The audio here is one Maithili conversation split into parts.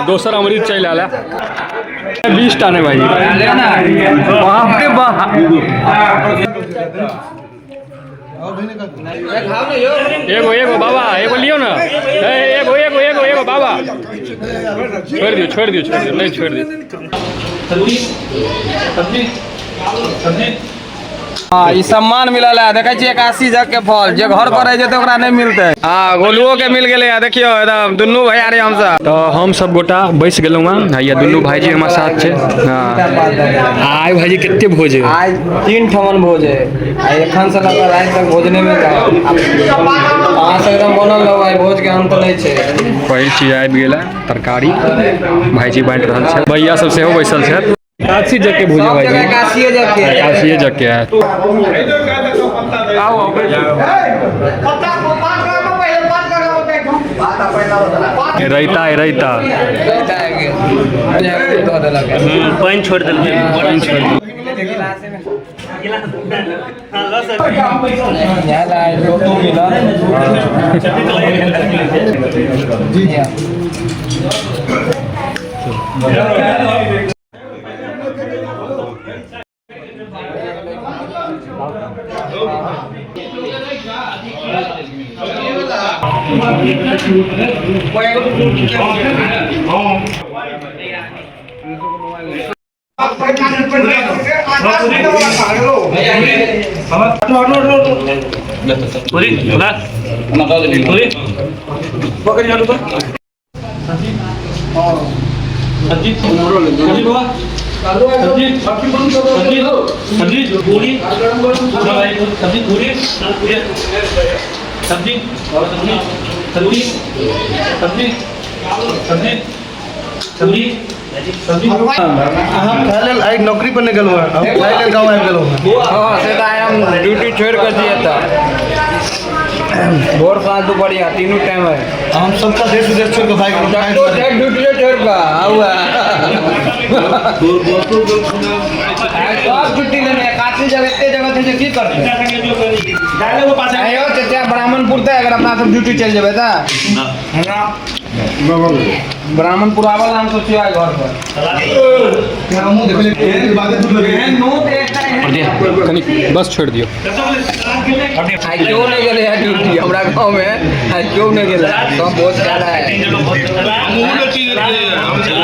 दोसर अमृत चलि आयल है। 20 टा नहि भाई, बाप रे बाप। एगो एगो बाबा, एगो लियौ ने। ए, एगो एगो एगो एगो बाबा, छोड़ि दियौ, छोड़ि दियौ, छोड़ि दियौ, नहि, छोड़ि दियौ। हाँ, ई सम्मान मिलल है। देखै छियै, 81 जग के फल जे घर पर रह जेतै, ओकरा नहि मिलतै। हाँ, गोलुओ के मिल गेलै है। देखियौ, एकदम दुनू भैयारी हमसब। तऽ हम सब गोटा बैस गेलहुँ हँ। हैया दुनू भाईजी हमरा साथ छै। हाँ, आइ भाईजी कते भोज है? आज तीन ठमन भोज है। आ एखन से लऽ कऽ राति तक भोजने में जाओ। अहाँ से एकदम बनल रहू, आइ भोज के अंत नहि छै। पहिल चीज आबि गेल है तरकारी। भाईजी बाँटि रहल छै, भैया सब सेहो बैसल छथि। 81 जग के भोज है। सब जगह भाईजी 81 जग के है। 81 जग के है। रायता है, रायता। दऽ देलक है। पानि छोड़ि देलकै। पानि छोड़ि देलकै। इएह लए आइ लोटो मिलल। पूरी पूरी पकड़ जालू तो सब्जी सब्जी बाबा, सब्जी सब्जी सब्जी पूरी सब्जी पूरी सब्जी सब्जी सब्जी सब्जी सब्जी सब्जी सब्जी। अहाँ खाय लेल आइ नौकरी पर नहि गेलहुँ हँ, हम खाय लेल गाँव आबि गेलहुँ हँ। हाँ, से तऽ आइ हम ड्यूटी छोड़ि कऽ छियै तऽ भोर, साँझ, दुपहरिया तीनू टाइम है। हम सबटा देश विदेश छोड़ि कऽ भागि गेलहुँ खाय डॉक्टर दुआरे। ड्यूटी छोड़ि कऽ आउ। आइ सब छुट्टी लेने। 81 जगह, एते जगह छै जे की करतै? आइयो चाचा, ब्राह्मणपुर तऽ अगर अपना सब ड्यूटी चलि जेबै तऽ ब्राह्मणपुर आबल। हम सब छियै आइ घर पर। हमहूँ देखलियै, एक बादे दूध लगे। नोट एकटा एहन। कनि बस छोड़ि दियौ। आइ क्यों नहीं गेलै है ड्यूटी? हमरा गाँव में आइ क्यों नहीं गेलै? सब बहुत ज्यादा है।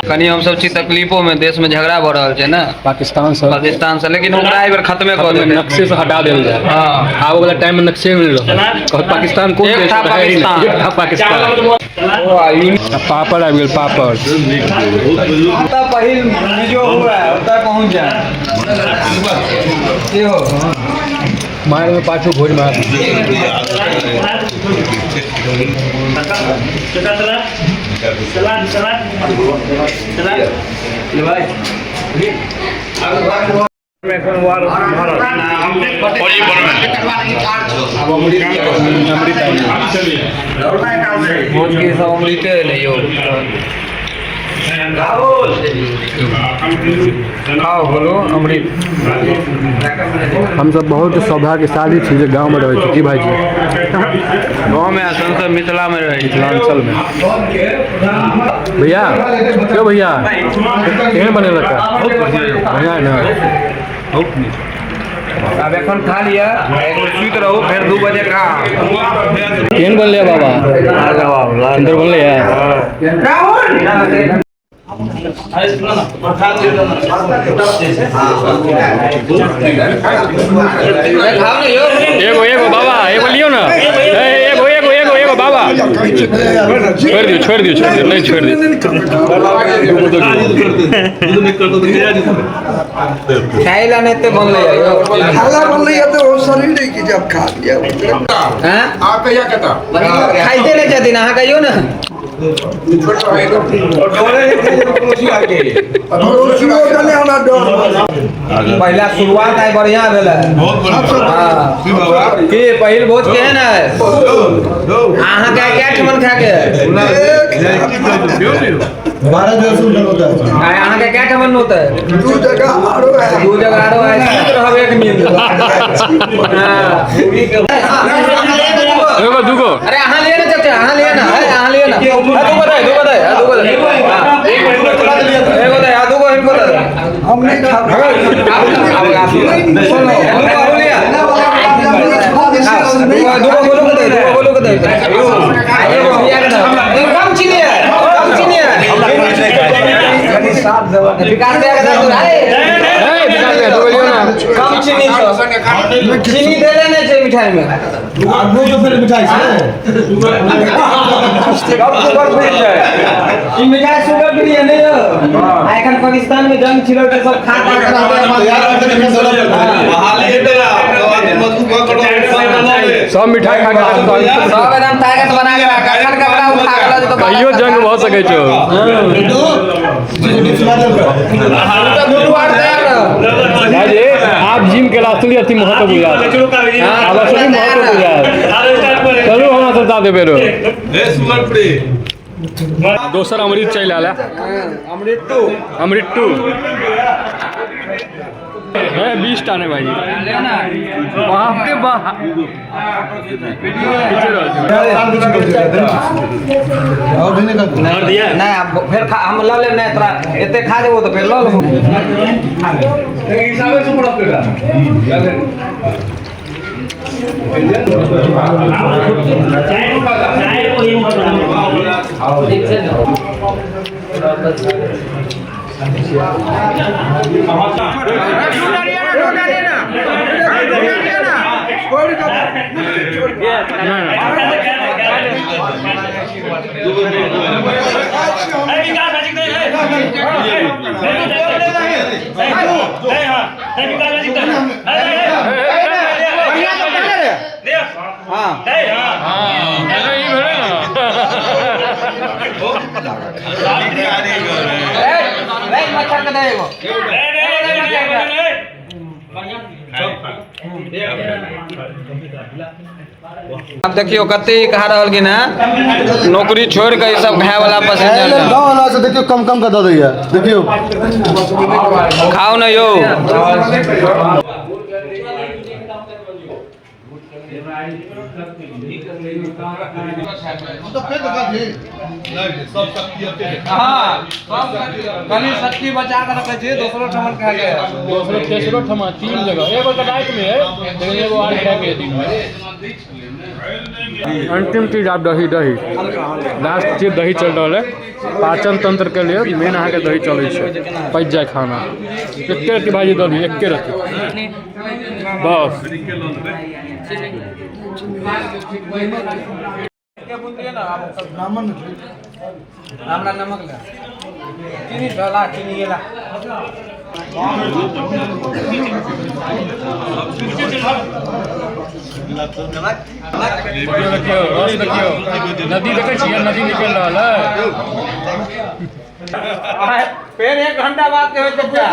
कनि हम सब छी तकलीफो में। देश में झगड़ा भऽ रहल छै ने। पाकिस्तान से। पाकिस्तान से, लेकिन ओकरा एहि बेर खत्मे कऽ देतै। नक्शे से हटा देल जाए। आबे वाला टाइम में नक्शे में नहीं रहत। कहत पाकिस्तान कोन एक देश था रहै ही नहि। पाकिस्तान। एक था पाकिस्तान। आ पापड़ आबि गेल, पापड़। ओतऽ पहिल जो हुआ है, ओतऽ पहुँच जाए। की हो? मार में पाछू भोज में। सलाद सलाद सलाद सलाद भाई। आब अमृत, भोज के सब अमृते एलै यौ। खाओ, बोलो अमृत। हम सब बहुत सौभाग्यशाली छी जे गाँव में रहै छी। की भाईजी? गाँव में आ संसद मिथिला में रहै छी। मिथिलांचल में। भैया, क्यों भैया, केहन बनेलक है? बढ़िया है ना? आब एखन खा लिअ, एक बेर सुति रहू, फेर 2 बजे खा। केहन बनलै बाबा? सुन्दर बनलै है। खाओ ने यौ। एगो एगो बाबा, एगो लियौ ने। ए, एगो एगो एगो एगो बाबा, छोड़ि दियौ, छोड़ि दियौ, छोड़ि दियौ, नहि, छोड़ि दियौ। खाइ लए नहि एते बनलै यौ। खाना बनलै तऽ ओ शरीर नहीं कि जब खा लिया। हैं? खाइते नहि छथिन। अहाँ कहियौ ने। पड़ोसियों के नहि हमरा डर। पहिला शुरुआत आइ बढ़िया भेलै। हाँ। की पहिल भोज केहन है? अहाँके आइ कए ठमन खाके? 12 जोर सुंदर होता है। आइ अहाँके कए ठमन नोत है? दू जगह आरो है। दू जगह आरो। आइ सुति रहब एक नींद। हाँ। एगो दूगो। अरे, अहाँ लिअ ने चाचा, अहाँ लिअ ने है, अहाँ लिअ ने है, दूगो दे, दूगो दे है, दूगो दे। हाँ। हम नहीं खा। कम चीनी है, कम चीनी है। विकास कम चीनी, चीनी देले नहीं छै मिठाई में। मिठाई मिठाई शुगर फ्री है नहीं हो। एखन पाकिस्तान में जंग छिलो त सब खा खा सब मिठाई खा के सब एकदम ताकत बना के कखन कपड़ा उठा के तो कहियो जंग भ सकै छौ। भाईजी आप जिम के असली अथी महत्व बुझा, आब असली महत्व बुझा। चलू हमरा सब साथे बेरो दोसर अमृत चलि आयल है। अमृत टू है 20 टा ने भाईजी। बाप रे बाप। नहीं फिर हम ल लेब, नहीं तोरा एते खा जेबो तो फिर ल लेबो। अब देखियो कते खा रहल कि ना, नौकरी छोड़ के सब खाए वाला पैसेंजर गाँव वाला से देखियो कम कम का दे दैया। देखियो खाओ ना यो। कनी शक्ति बचा के रखे छी, दोसरो ठमन खा के दोसरो तेसरो ठमा 3 जगह, एगो तऽ राति में है लेकिन एगो आर खा के दिन में। अंतिम चीज आप दही, दही लास्ट चीज दही चल रहा है। पाचन तंत्र के लिए मेन अहाँ के दही चलै छै, पचि जाय खाना। एके रत्ती भाजी दही, एके रत्ती बस। हमरा नमक ला, चीनी ला, चीनी ला। देखियो रस, देखियो नदी, देखै छियै नदी निकल रहल है। फिर 1 घंटा बाद के होय चचा,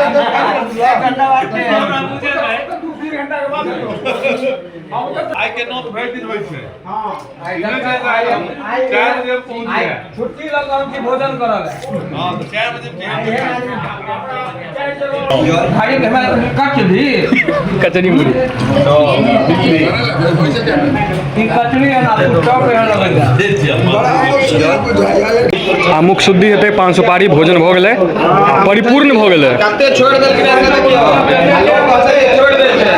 1 घंटा बाद के। आई के नोट भरि दिन होइ छै। हां 4 बजे पहुंच गया, छुट्टी लग हम की भोजन करल है। हां तो 4 बजे भाई हमरा कचरी कचरी मुरी ई कचरी है ना चौक है लगैया। आ मुख शुद्धि हेतै, पान सुपारी भोजन भऽ गेलै, परिपूर्ण भऽ गेलै। कते छोड़ देलखिन है देखियो, लोग कहते छोड़ दे छै,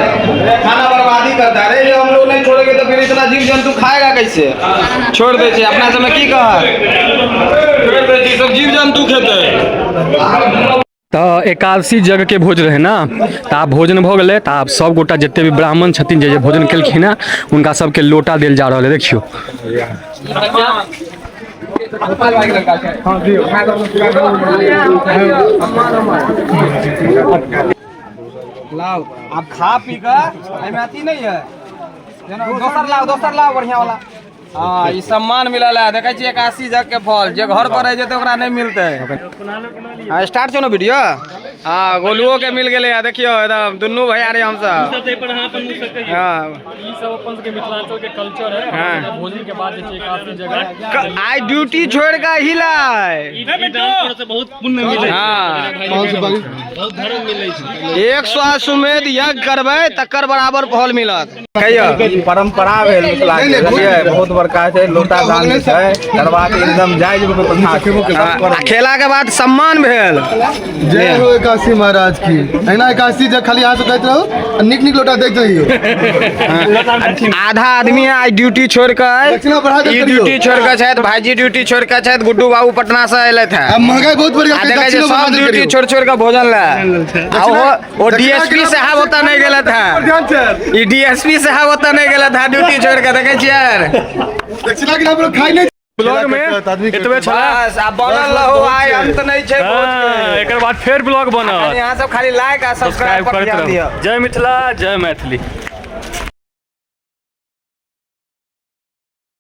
खाना बर्बादी करता है। अरे हम लोग नहीं छोड़ेंगे तो फिर इतना जीव जंतु खाएगा कैसे? छोड़ दे छै अपना समय की कह, छोड़ दे छै सब जीव जंतु खेतै। तऽ एकादशी यज्ञ के भोज रहे ना, तऽ आब भोजन भऽ गेलै। तऽ आब सब गोटा जते भी ब्राह्मण छथिन जे जे भोजन केलखिन हँ हुनका सबके लोटा देल जा रहल है। देखियो लाओ आप खा पी कर एहिमे अथी नहीं है, दोसर लाओ, दोसर लाओ बढ़िया वाला। हाँ ई सम्मान मिलल है, देखै छियै एकादशी यज्ञ के फल, जे घर पर रह जेतै ओकरा नहीं मिलतै। हाँ स्टार्ट छौ ना वीडियो। हाँ गोलुओ के मिल गेलै है, देखियो एकदम दुनू भैयारी हमसब। हाँ ई सब अपन सबके मिथिलांचल के कल्चर है। हाँ। भोजन के बाद जे छै एकादशी जगह आई ड्यूटी छोड़ के हिलाय बहुत पुण्य मिले। हाँ पान सुपारी। 100 अश्वमेध यज्ञ करबै तकर बराबर फल मिलत। कहियो परंपरा भेल मिथिला के, बुझलियै? बहुत बड़का छै लोटा दान जे छै करबाक, एकदम जायज रूप प्रथा छै। सब आ करै। खेला के बाद सम्मान भेल। जय हो एकासी महाराज की। एहिना एकासी जग खाली अहाँ सब कहैत रहू आ नीक नीक लोटा दैत रहियौ। आधा आदमी आइ ड्यूटी छोड़ के, दक्षिणा बढ़ा ई देल करियौ। ड्यूटी छोड़ के छथि, भाईजी ड्यूटी छोड़ के छथि, गुड्डू बाबू पटना से अयलथि आब है। महंगाई बहुत बढ़ि आ गेल, देखै छै दक्षिणो बढ़ा सब देल ड्यूटी करियौ। छोड़ छोड़ के भोजन ले आ ओ डीएसपी साहब ओतऽ नहि गेलथि है। ध्यान छै। ई डीएसपी साहब ओतऽ नहि गेलथि है ड्यूटी छोड़ के, देखै छियै। दक्षिणा के नाम पर खाइ नहि। ब्लॉग में आदमी के- एतबे छला। बस आब बनल रहू, आइ अंत नहि छै भोज के। एकर बाद फेर ब्लॉग बनत। यहाँ सब खाली लाइक आ सब्सक्राइब सब्सक्राइब पर करैत ध्यान रहू। दिअ। जय मिथिला, जय मैथिली।